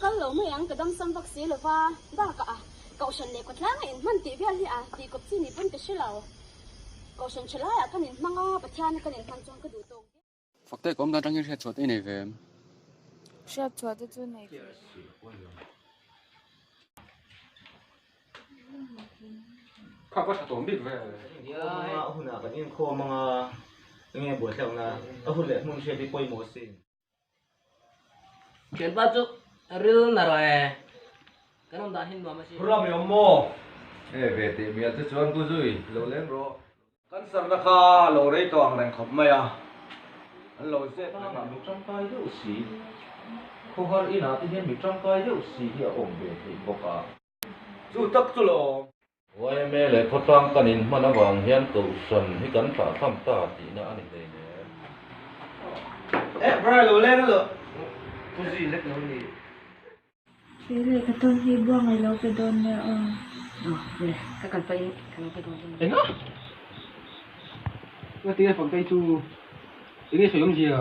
kal lo mai ang, ka dam sam vak si lo va, bakah a Kohhran leh khawtlang a inhman tih vel hi a tih kawp chi ni pawn ka hre lo. Kohhran tha laiah kan inhmang a, Pathiana kan inhman chuan ka duh tawk viau. Fakte ka awm dan atangin hriat chhuah te i nei ve em? Hriat chhuah te chu nei ve. Kha va tha tawm bik ve. A hunah kan inkhawm anga enge buaithlakna a hun leh hmun hriat hi pawimawh sin. Thianpa chu ril na rawh e. Kan awm dan hi nuam a si. Ram i awm maw? E ve teh mial che chuan Pu Zui, lo leng rawh. Kan sarna kha lo rei tawh ang reng khawp mai a, an lo zep reng a. Mi tangkai deuh si, khawhar inah te hian mi tangkai deuh si hi a awm ve theih bawk a. Chu tak chu lo. Yma leh khawtlang kan inhman avang hian Kohhran hi kan thlahthlam ta tihna a ni hleinem. Eh, Bra lo leng a lo. Pu Zui lek lo ni. He lehkha tawn hi buang i lo pe dawn nia aw. Aw le, ka kal pahin ka lo pe dawn dawn. Enga? Ngatinge Faktei chu enge sawi awmzia?